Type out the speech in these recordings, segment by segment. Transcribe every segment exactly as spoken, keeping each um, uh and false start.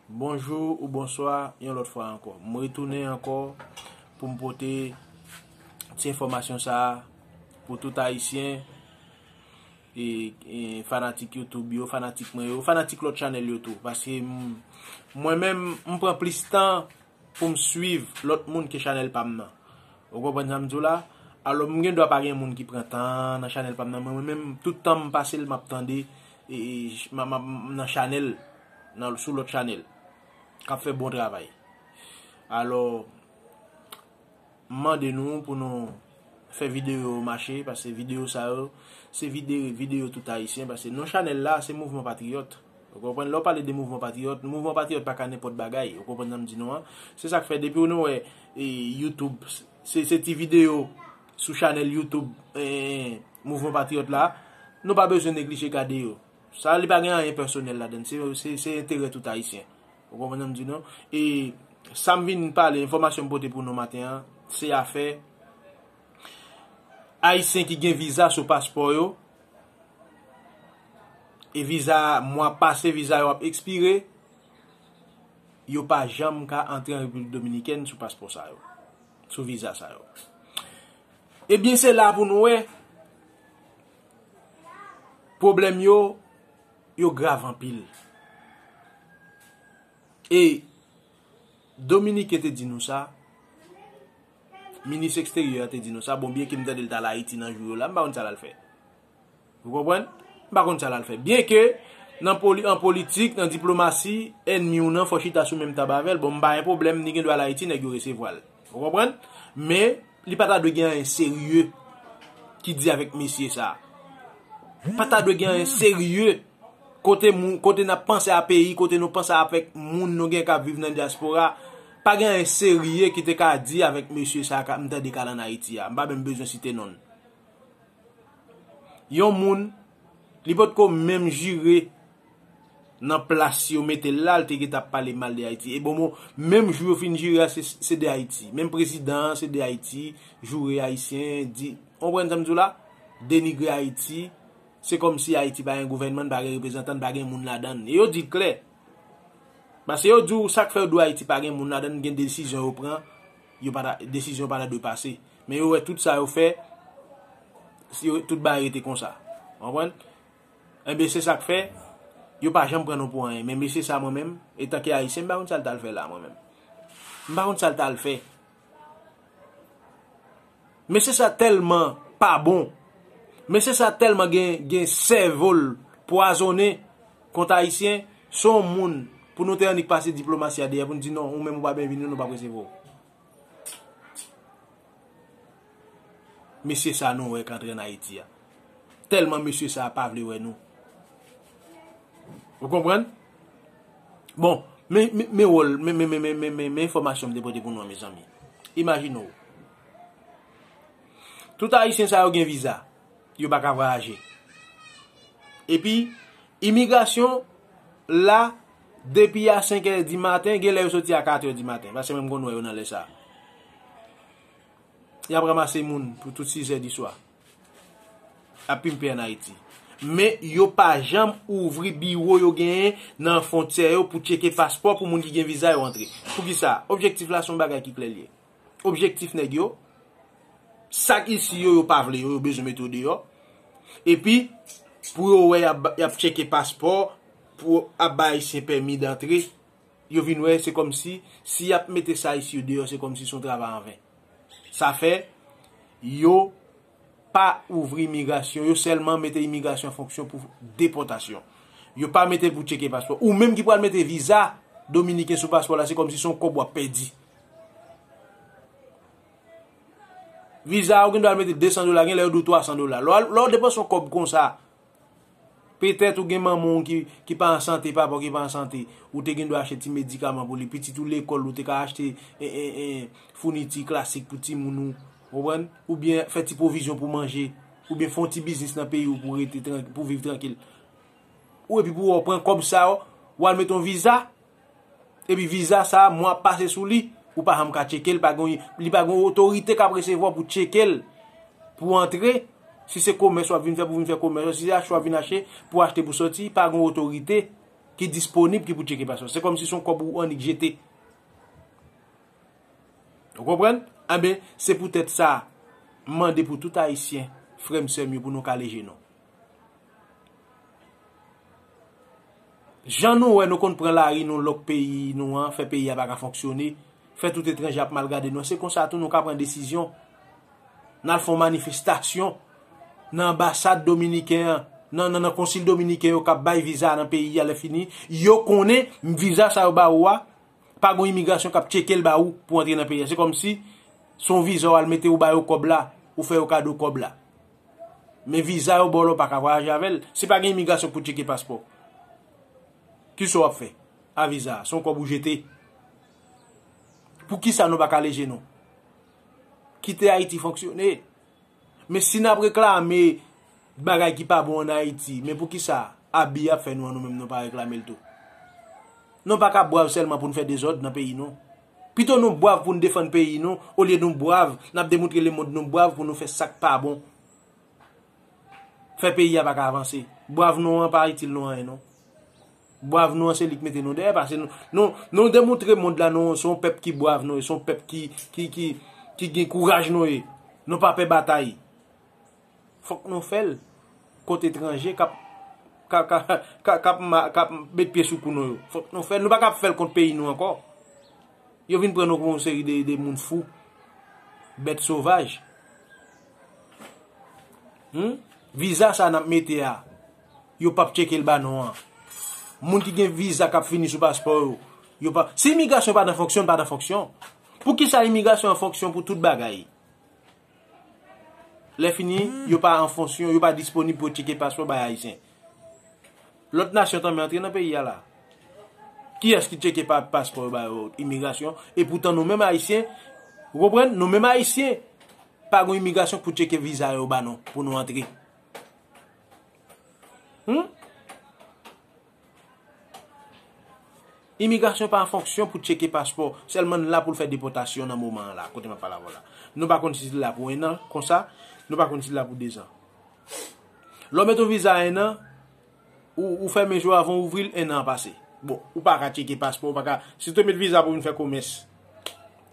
Bonjou ou bonswa yon lòt fwa ankò. M retounen ankò pou m pote ti enfòmasyon sa a pou tout Ayisyen, e, e fanatik YouTube yo, fanatik mwen yo, fanatik lòt chanèl yo tou. Paske m, mwen menm, m pran plis tan pou m swiv lòt moun ke chanèl pa m nan. Ou konprann sa m di w la? Alò, m gen dwa pa gen moun ki pran tan nan chanèl pa m nan, men mwen menm, tout tan m pase l, m ap tande, e, e, m, m, m nan chanèl, nan, sou lòt chanèl, k ap fè bon travay. Alò, m mande nou pou nou fè videyo yo mache, paske videyo sa yo, se vide-, videyo tout Ayisyen, paske non chanèl la, se Mouvman Patriyòt. Ou konprann? Lè w pale de Mouvman Patriyòt, Mouvman Patriyòt pa ka nenpòt bagay. Ou konprann sa m di nou an? Se sa k fè, depi nou wè, e, YouTube, se, se ti videyo sou chanèl YouTube, e, Mouvman Patriyòt la, nou pa bezwen neglije gade yo. Sa, li pa gen anyen pèsonèl ladan l. Se, se, se enterè tout Ayisyen. Ou konprann sa m di nou? E sa m vin pale, enfòmasyon m pote pou nou maten an, se afè Ayisyen ki gen viza sou paspò yo, e viza, mwa pase, viza yo ap ekspire, yo pa janm ka antre an Repiblik Dominikèn sou paspò sa yo, sou viza sa yo. Ebyen, se la pou nou wè, pwoblèm yo, yo grav anpil. E Dominiken te di nou sa, minis eksteryè a te di nou sa, bon, byenke m tande l t al Ayiti nan jou yo la, m pa konn sa l al fè. Ou konprann? M pa konn sa l al fè. Byenke nan poli-, an politik, nan diplomasi, ènmi w nan, fò chita sou menm tab avè l, bon, m pa gen pwoblèm, li gen dwa al Ayiti, nèg yo resevwa l. Ou konprann? Men, li pa ta dwe gen anyen serye ki di avèk mesye sa. Pa ta dwe gen anyen serye kote moun, kote n ap panse a peyi, kote nou panse avèk moun nou gen k ap viv nan dyaspora. Pa gen anyen serye ki te ka di avèk mesye sa ka, m tande k al ann Ayiti a. M pa menm bezwen site non l. Yon moun, li potko menm jire nan plas yo mete l la, l te gentan ap pale mal de Ayiti. E bon, bon, menm jou yo fin jire a, se, se de Ayiti. Menm prezidan an, se de Ayiti, joure Ayisyen, di, w konprann sa m di w la? Denigre Ayiti, se kòmsi Ayiti pa gen gouvènman, pa gen reprezantan, pa gen moun ladan l. E yo di l klè. Paske yo di w sa k fè yo di w Ayiti pa gen moun ladan l, gen desizyon yo pran, yo pa ta, desizyon pa ta dwe pase. Men yo wè tout sa yo fè, si yo, tout bagay rete konsa. W konprann? Enben, se sa k fè, yo pa janm pran nou pou anyen. Men mesye sa, mwen menm, etanke Ayisyen, m pa konn sa l t al fè la, mwen menm. M pa konn sa l t al fè. Mesye sa tèlman pa bon. Mesye sa tèlman gen, gen sèvo l pwazonnen kont Ayisyen. Se yon moun, pou nou te annik pase diplomasi a dèyè, pou n di non, ou menm ou pa byenvini, nou p ap resevwa w. Mesye sa nou wè k antre ann Ayiti a. Tèlman mesye sa pa vle wè nou. Ou konprann? Bon, men, men, men wòl, men, men enfòmasyon m te pote pou nou an, mezanmi. Imajine w. Tout Ayisyen sa yo gen viza. Yo pa ka vwayaje. Epi, imigrasyon la, depi a senk è di maten, gen lè yo soti a kat è di maten. Paske mwen m konn wè yo nan lè sa. Y ap ranmase moun pou tout sis è di swa. Ap pimpe ann Ayiti. Men yo pa janm ouvri biwo yo genyen nan fwontyè yo pou tcheke paspò pou moun ki gen viza yo antre. Poukisa? Objektif la se yon bagay ki klè l ye. Objektif nèg yo, sa k isi yo, yo pa vle yo, yo bezwen mete yo deyò. Epi, pou yo wè y ap, y ap tcheke paspò, pou ap bay Ayisyen pèmi dantre, yo vin wè se kòmsi, si y ap mete sa isi yo deyò, se kòmsi se yon travay anven. Sa fè, yo pa ouvri imigrasyon, yo sèlman mete imigrasyon an fonksyon pou depòtasyon. Yo pa mete l pou tcheke paspò. Ou menm ki pral mete viza dominiken sou paspò la, se kòmsi se yon kòb w ap pèdi. Viza a, ou gen dwa al mete de san dola, gen lè yo di w twa san dola. Lè w al, lè w depanse yon kòb konsa, petèt ou gen manman w ki, ki pa an sante, papa w ki pa an sante, ou te gen dwa achte ti medikaman pou li, pitit ou lekòl, ou te ka achte, e, e, e, founiti klasik pou timoun ou, ou konprann? Oubyen fè ti pwovizyon pou manje, oubyen fè yon ti biznis nan peyi w pou rete trank-, pou viv trankil. Ou epi pou w pran kòb sa yo, w al mete yon viza, epi viza sa, mwa ap pase sou li, ou pa janm ka tcheke l, pa gen, li pa gen otorite k ap resevwa w pou tcheke l, pou antre. Si se komès w ap vin fè, pou vin fè komès, si se achte w ap vin achte, pou achte, pou soti, pa gen otorite. ki disponib ki pou tcheke paspò. Se kòmsi se yon kòb ou annik jete. Ou konprann? Enben, se poutèt sa, m mande pou tout Ayisyen, frè m, sè m yo, pou nou kale je nou. Jan nou wè nou konn pran lari nou lòk peyi nou an, fè peyi a pa ka fonksyone, fè tout etranje ap mal gade nou, se konsa tou nou ka pran desizyon. N al fè yon manifestasyon nan anbasad dominiken an, nan, nan, nan konsil dominiken yo k ap bay viza nan peyi a, lè fini, yo konnen viza sa yo ba ou a, pa gon imigrasyon k ap tcheke l ba ou pou antre nan peyi a. Se kòmsi se yon viza w al mete, ou ba yo kòb la, ou fè yo kado kòb la. Men viza yo ba w la, ou pa ka vwayaje avè l. Si pa gen imigrasyon pou tcheke paspò, kisa w ap fè a viza a? Se yon kòb ou jete. Poukisa nou pa kale je nou? Kite Ayiti fonksyone. Men si n ap reklame bagay ki pa bon ann Ayiti, men poukisa abi ap fè nou an, nou menm nou pa reklame l tou? Nou pa ka bwav sèlman pou n fè dezòd nan peyi nou. Pito nou bwav pou n defann peyi nou, olye nou bwav, n ap demontre lemonn nou bwav pou nou fè sa k pa bon. Fè peyi a pa ka avanse. Bwav nou an pa itil nou anyen non. Bwav nou an se li k mete nou dèyè, paske nou, nou, nou demontre mond la nou se yon pèp ki bwav nou ye, se yon pèp ki, ki, ki, ki gen kouraj nou ye. Nou pa pè batay. Fòk nou fè l kont etranje k ap, k ap, k ap, k ap, k ap ma-, k ap met pye sou kou nou yo. Fòk nou fè l. Nou pa ka ap fè l kont peyi nou ankò. Yo vin pran nou kòm yon seri de, de moun fou, bèt sovaj. Hmm? Viza sa n ap mete a, yo p ap tcheke l ba nou an. Moun ki gen viza k ap fini sou paspò yo, yo pa, si imigrasyon pa nan fonksyon, l pa nan fonksyon. Poukisa imigrasyon an fonksyon pou tout bagay? Lè fini, yo pa an fonksyon, yo pa disponib pou yo tcheke paspò bay Ayisyen. Lòt nasyon tanmen antre nan peyi a la. Kiyès ki tcheke pa, paspò yo ba yo imigrasyon? Epoutan nou menm Ayisyen, ou konprann? Nou menm Ayisyen, pa gon imigrasyon pou tcheke viza yo ba nou, pou nou antre. Hmm? Imigrasyon pa an fonksyon pou tcheke paspò, sèlman l la pou l fè depòtasyon nan moman an la, kote m ap pale avè w la. Nou pa konn si l la pou en an, konsa, nou pa konn si l la pou dezan. Lè w mete yon viza en an, ou, ou fèmen je w avan w ouvri l, en an an pase. Bon, ou pa ka tcheke paspò, ou pa ka, si w te met viza pou vin fè komès,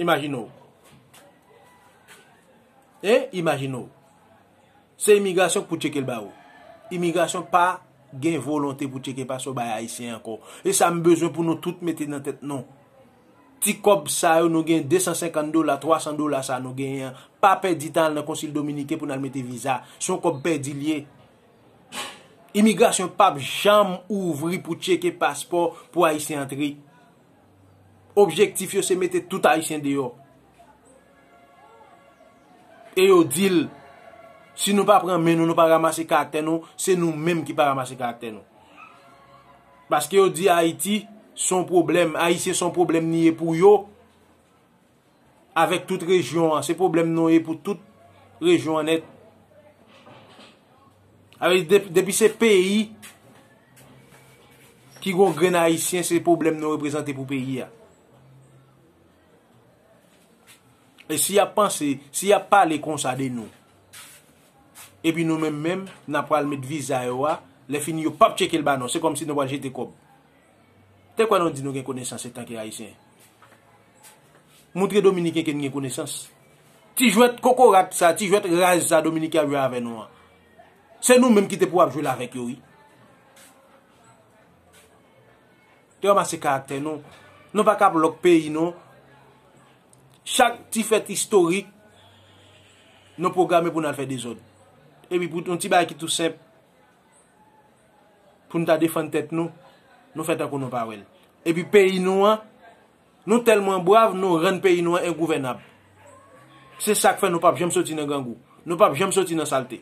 imajine w. E, imajine w. Se imigrasyon k pou tcheke l ba ou. Imigrasyon pa gen volonte pou tcheke paspò bay Ayisyen ankò. E sa m bezwen pou nou tout mete nan tèt nou. Ti kòb sa yo, nou gen de san senkant dola, twa san dola sa nou genyen an, pa pèdi tan al nan konsil dominiken pou n al mete viza. Se yon kòb pèdi l ye. Imigrasyon p ap janm ouvri pou tcheke paspò pou Ayisyen antre. Objektif yo se mete tout Ayisyen deyò. E yo di l, si nou pa pran men nou, nou pa ranmase karaktè nou, se nou menm ki pa ranmase karaktè nou. Paske yo di Ayiti se yon pwoblèm, Ayisyen se yon pwoblèm li ye pou yo. Avèk tout rejyon an, se pwoblèm nou ye pou tout rejyon an nèt. Avè, de-, depi se peyi ki gon grenn Ayisyen, se pwoblèm nou reprezante pou peyi a. E si y ap panse, si y ap pale konsa de nou, epi nou menm menm, n ap pral met viza yo a, lè fini yo p ap tcheke l ba nou, se kòmsi nou pral jete kòb. Te kwè nou di nou gen konesans etanke Ayisyen. Moutre Dominiken ke n gen konesans. Ti jwèt kokorat sa, ti jwèt raz sa Dominiken ap jwe avè nou an. Se nou menm ki te pou ap jwe l avèk yo, wi. Te ranmase karaktè nou. Nou pa ka ap lòk peyi nou. Chak ti fèt istorik, nou pwograme pou n al fè dezòd. Epi pou yon ti bagay ki tou senp, pou n ta defann tèt nou, nou fè tankou nou pa wè l. Epi peyi nou an, nou tèlman bwav, nou rann peyi nou an engouvènab. Se sa k fè nou p ap janm soti nan grangou. Nou p ap janm soti nan salte.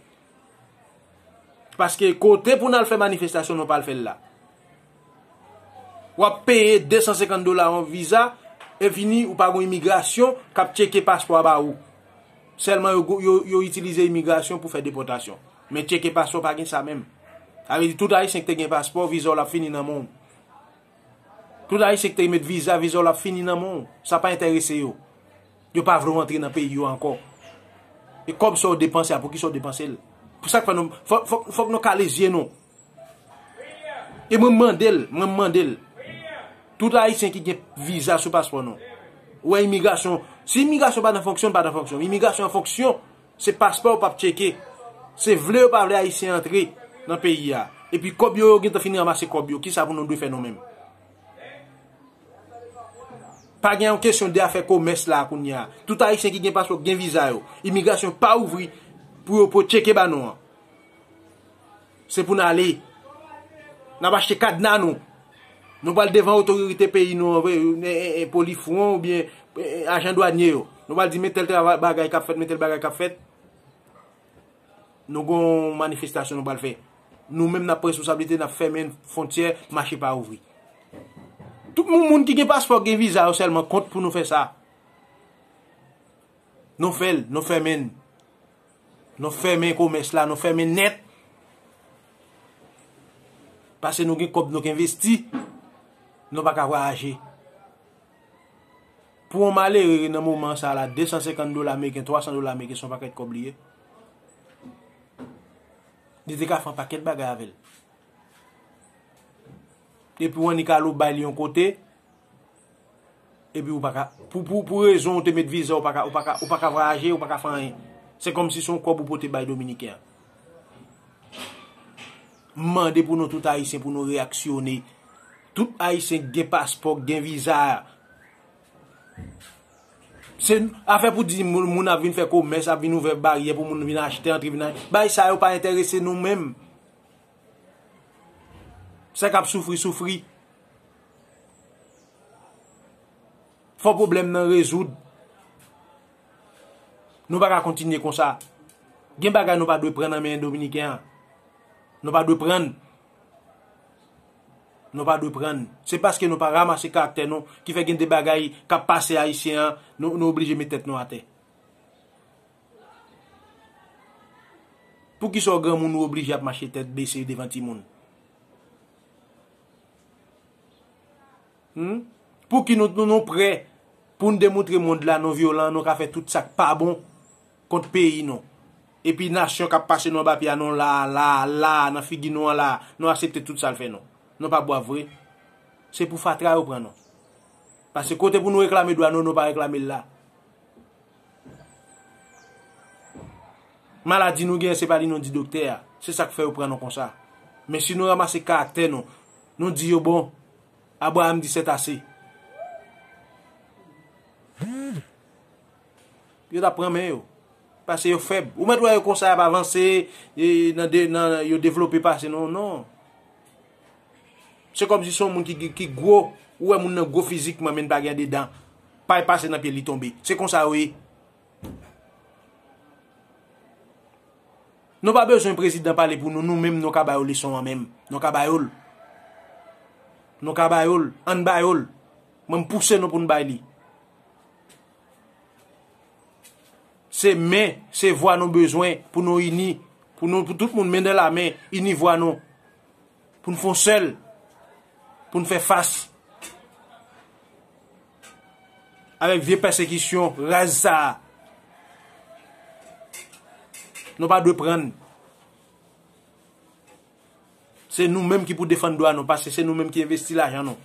Paske kote pou n al fè manifestasyon, nou pa al fè l la. W ap peye de san senkant dola yon viza, e fini ou pa gon imigrasyon k ap tcheke paspò a ba ou. Sèlman yo, yo, yo itilize imigrasyon pou fè depòtasyon. Men tcheke paspò pa gen sa menm. Sa vle di tout Ayisyen ki te gen paspò, viza w l ap fini nan men w. Tout Ayisyen ki te met viza, viza w l ap fini nan men w. Sa pa enterese yo. Yo pa vle w antre nan peyi yo ankò. E kòb sa w depanse a, poukisa w depanse l? Pou sa k fè nou, fò, fò, fòk nou kale zye nou. E mwen mande l, mwen mande l. Tout Ayisyen ki gen viza sou paspò nou. Ou wè imigrasyon, si imigrasyon pa nan fonksyon, pa nan fonksyon. Imigrasyon an fonksyon, se paspò ou p ap tcheke. Se vle yo pa vle Ayisyen antre nan peyi a. Epi kòb yo, yo gentan fini ranmase kòb yo. Kisa pou nou dwe fè nou menm? Pa gen yon kesyon de afè komès la kounye a. Tout Ayisyen ki gen paspò, gen viza yo. Imigrasyon pa ouvri pou yo po tcheke ba nou an. Se pou n ale. N ap achte kadna nou. Nou pral devan otorite peyi nou an, vre, e, e, e, Polifwon oubyen e, e, ajan dwanye yo. Nou pral di men tèl travay, bagay k ap fèt, men tèl bagay k ap fèt. Nou gon manifestasyon nou pral fè. Nou menm n ap pran responsablite, n ap fèmen fwontyè, mache pa ouvri. Tout moun, moun ki gen paspò, gen viza yo sèlman kont pou nou fè sa. Nou fè l, nou fèmen l. Nou fèmen komès la, nou fèmen nèt. Paske nou gen kòb nou k envesti, nou pa ka vwayaje. Pou yon malere nan moman sa la, de san senkant dola ameriken, twa san dola ameriken, se yon pakèt kòb li ye. Li te ka fè yon pakèt bagay avè l. Epi w annik al ou bay li yon kote, epi ou pa ka, pou, pou, pou rezon ou te met viza, ou pa ka, ou pa ka, ou pa ka vwayaje, ou pa ka fè anyen. Se kòmsi se yon kòb ou pote bay Dominiken an. M mande pou nou tout Ayisyen pou nou reyaksyone. Tout Ayisyen k gen paspò, k gen viza. Se afè pou di moun, moun ap vin fè komès, ap vin ouvè baryè pou moun vin achte, antre, vin achte. Bagay sa yo pa enterese nou menm. Sa k ap soufri, soufri. Fò pwoblèm nan rezoud. Nou pa ka kontinye konsa. Gen bagay nou pa dwe pran nan men Dominiken an. Nou pa dwe pran. Nou pa dwe pran. Se paske nou pa ranmase karaktè nou ki fè gen de bagay k ap pase Ayisyen an, nou, nou oblije met tèt nou atè. Poukisa w granmoun ou oblije ap mache tèt bese devan timoun? Hmm? Pouki nou, nou, nou prè pou n demontre mond la nou vyolan, nou ka fè tout sa k pa bon kont peyi nou? Epi nasyon k ap pase nou anba pye a, nou la, la, la, nan figi nou an la, nou aksepte tout sa l fè nou. Nou pa bwav vre. Se pou fatra yo pran nou. Paske kote pou nou reklame dwa nou, nou pa reklame l la. Maladi nou genyen, se pa li nou di doktè a. Se sa k fè yo pran nou konsa. Men si nou ranmase karaktè nou, nou di yo bon, Abraram di sètase. Yo t ap pran men yo. Paske yo fèb. Ou mèt wè yo konsa, y ap avanse, e, nan de, nan, yo devlope pase nou. Non. Se kòmsi se yon moun ki, ki, ki gwo. Ou wè moun nan gwo fizikman, men pa gen de dan. Pay pase nan pye l, li tonbe. Se konsa yo ye. Nou pa bezwen prezidan pale pou nou, nou menm nou ka ba yo leson an menm. Nou ka ba yo l. Nou ka ba yo l. Ann ba yo l. Mwen m pouse nou pou n bay li. Se men, se vwa nou bezwen pou nou ini, pou nou, pou tout moun men nan lamen, ini vwa nou, pou n fè yon sèl, pou n fè fas avèk vye pèsekisyon raz sa a. Nou pa dwe pran. Se nou menm ki pou defann dwa nou, paske se nou menm ki envesti lajan nou.